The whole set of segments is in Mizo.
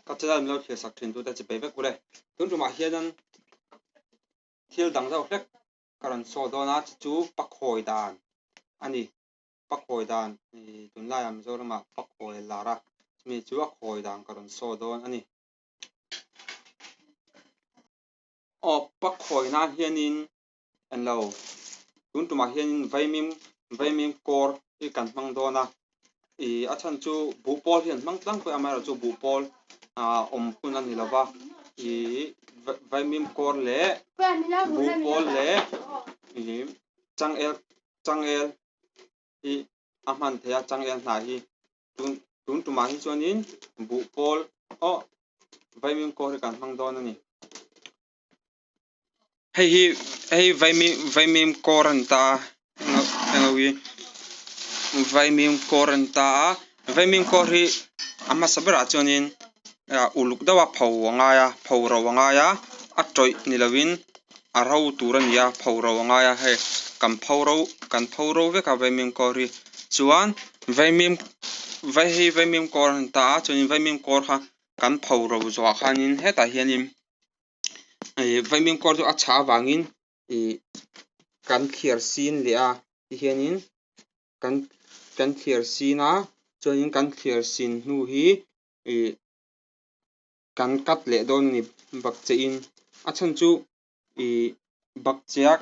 Ka channel min lo thlir sak thin tute chi peih vek ule. Tun tumah hianin thil dang deuh hlek ka rawn saw dawn a, chu chu pakhawi dan a ni. Pakhawi dan tunlaiah Mizoramah pakhawi a lar a, chumi chu a khawi dan ka rawn saw dawn a ni. Aw pakhawi nan hianin en lo, tun tumah hianin vaimim vaimim kawr hi kan hmang dawn a, ih a chhan chu buhpawl hi an hmang tlangpui a, amaherawhchu buhpawl ah awm hun a ni lo va, ih vaimim kawr leh buhpawl leh ih changel changel hi a hman theih a changel hnah hi tun tun tumah hi chuanin buhpawl aw vaimim kawr hi kan hmang dawn a ni. Hei hi hei vaimim vaimim kawr a ni ta a eng ho hi vaimim kawr a ni ta a vaimim kawr hi a hmasa berah chuanin ah uluk deuh a pho a ngai a pho ro a ngai a a tawih ni lovin a ro tur a ni a pho ro a ngai a hei kan pho ro kan pho ro vek a vaimim kawr hi chuan vaimim vai hei vaimim kawr a ni ta a chuanin vaimim kawr kha kan pho ro zawhah khanin hetah hianin. Ih vaimim kawr chu a chhah avangin ih kan thliar sin leh a tihianin kan kan thliar sin a chuanin kan thliar sin hnu hi ih kan cut leh dawn a ni bakcheh in a chhan chu ih bakcheh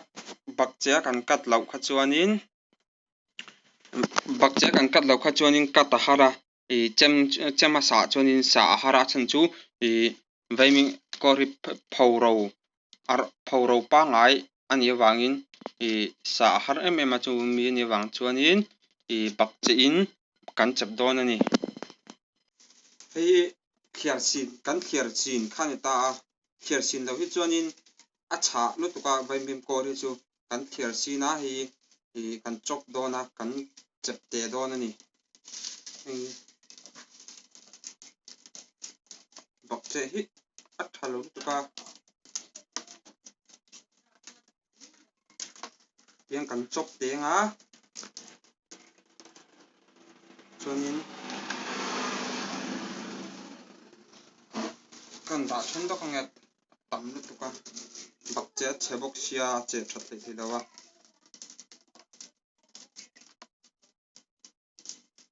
bakcheh a kan cut loh kha chuanin bakcheh a kan cut loh kha chuanin cut a har a ih chem chem a sah chuanin sah a har a a chhan chu ih vaimim kawr hi pho ro pho ro pangngai a nih avangin ih sah a har em em a chu mi a nih avang chuanin ih bakcheh in kan chep dawn a ni. Hei hi thliar chin kan thliar chin kha a ni ta a thliar chin loh hi chuanin a chhah lutuk a vaimim kawr hi chu kan thliar sin a hei ih kan chawp dawn a kan chep teh dawn a ni hei bakcheh hi a tha lo lutuk a tiang kan chawp teng a chuanin kan dah then dawk ang e. tam lutuk a bakcheh a chhe bawk sia a cheh that theih theih lo a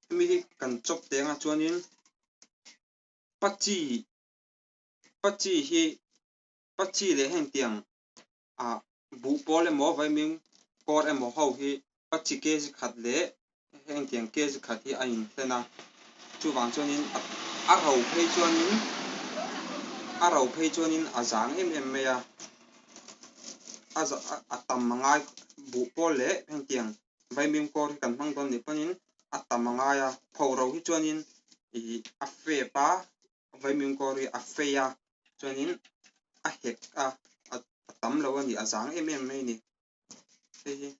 hemi hi kan chawp teng a chuanin pachi pachi hi pachi leh heng tiang ah buhpawl emaw vaimim kawr emaw ho hi pachi kg khat leh heng tiang kg khat hi a inhlen a chuvang chuanin a ro phei chuanin a ro phei chuanin a zang em em mai a a a tam a ngai buh pawl leh heng tiang vaimim kawr hi kan hmang dawn nih pawhin a tam a ngai a pho ro hi chuanin ih a fep a vaimim kawr hi a fei a chuanin a hek a a tam lo a ni a zang em em mai a ni hei hi.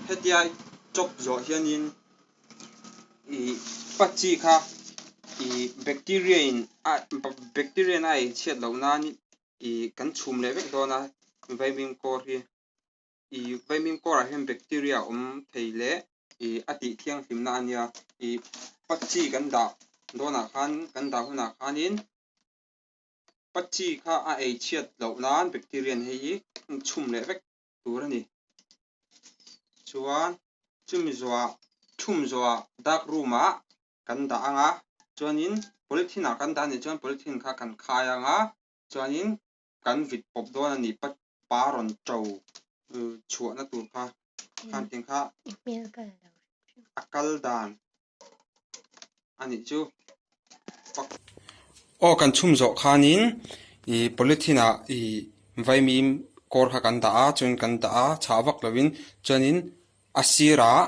Hetia chawp zawh hianin ih pachi kha ih bacteria in a bacteria in a ei chhiat loh nan ih kan chhum leh vek dawn a vaimim kawr hi ih vaimim kawrah hian bacteria a awm thei leh ih a tih thianghlim na a nia ih pachi kan dah dawnah khan kan dah hunah khanin pachi kha a ei chhiat loh nan bacteria in hei hi chhum leh vek tur a ni chuan chumi zawhah chhum zawhah dark room ah kan dah ang a chuanin polythene ah kan dah anih chuan polythene kha kan khai ang a chuanin kan vit pawp dawn a nih pa pa rawn to chhuahna tur kha khan tin kha a kal dan a nih chu aw kan chhum zawh khanin ih polythene ah ih vaimim kawr kha kan dah a chuan kan dah a chhah vak lovin chuanin a sirah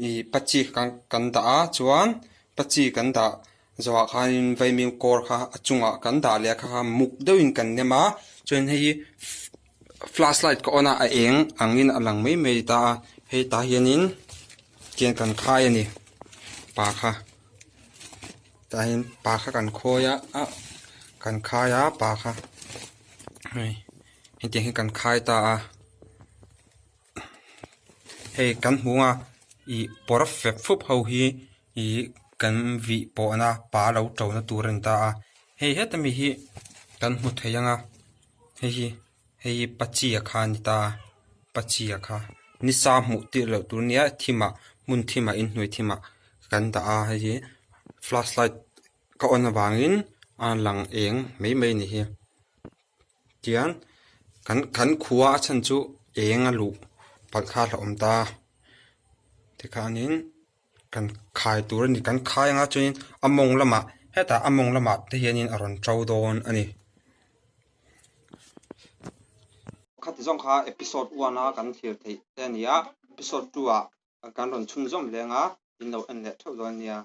Ih pachi kha kan dah a chuan pachi kan dah zawhah khanin vaimim kawr kha a chungah kan dah leh a kha kha muk deuhin kan nem a chuan hei hi flash light ka on a a eng angin a lang mai mai ta a hei tah hianin tiang kan khai a ni. Pa kha tah hian pa kha kan khawi a ah kan khai a pa kha hei hetiang hi kan khai ta a hei kan hmu ang a ih pawr fep fup ho hi ih kan vih pawhna pa lo to na tur a ni ta a hei heta mi hi kan hmu thei ang a hei hi. Hei hi pachia kha a ni ta a, pachia kha nisa hmuh tirh loh tur nia thimah hmun thimah inhnuai thimah kan dah a hei hi flash light ka on avangin a lang eng mai mai a ni hi tian kan kan khua a chhan chu eng a luh palh kha a hlauhawm ta a tikhanin. Kan khai tur a ni kan khai anga chuanin a mawng lamah hetah a mawng lamah te hianin a rawn to dawn a ni. Khati zawng kha episode one a kan thlir theih te a ni a, episode two ah kan rawn chhunzawm leng a, in lo en leh theuh dawn nia.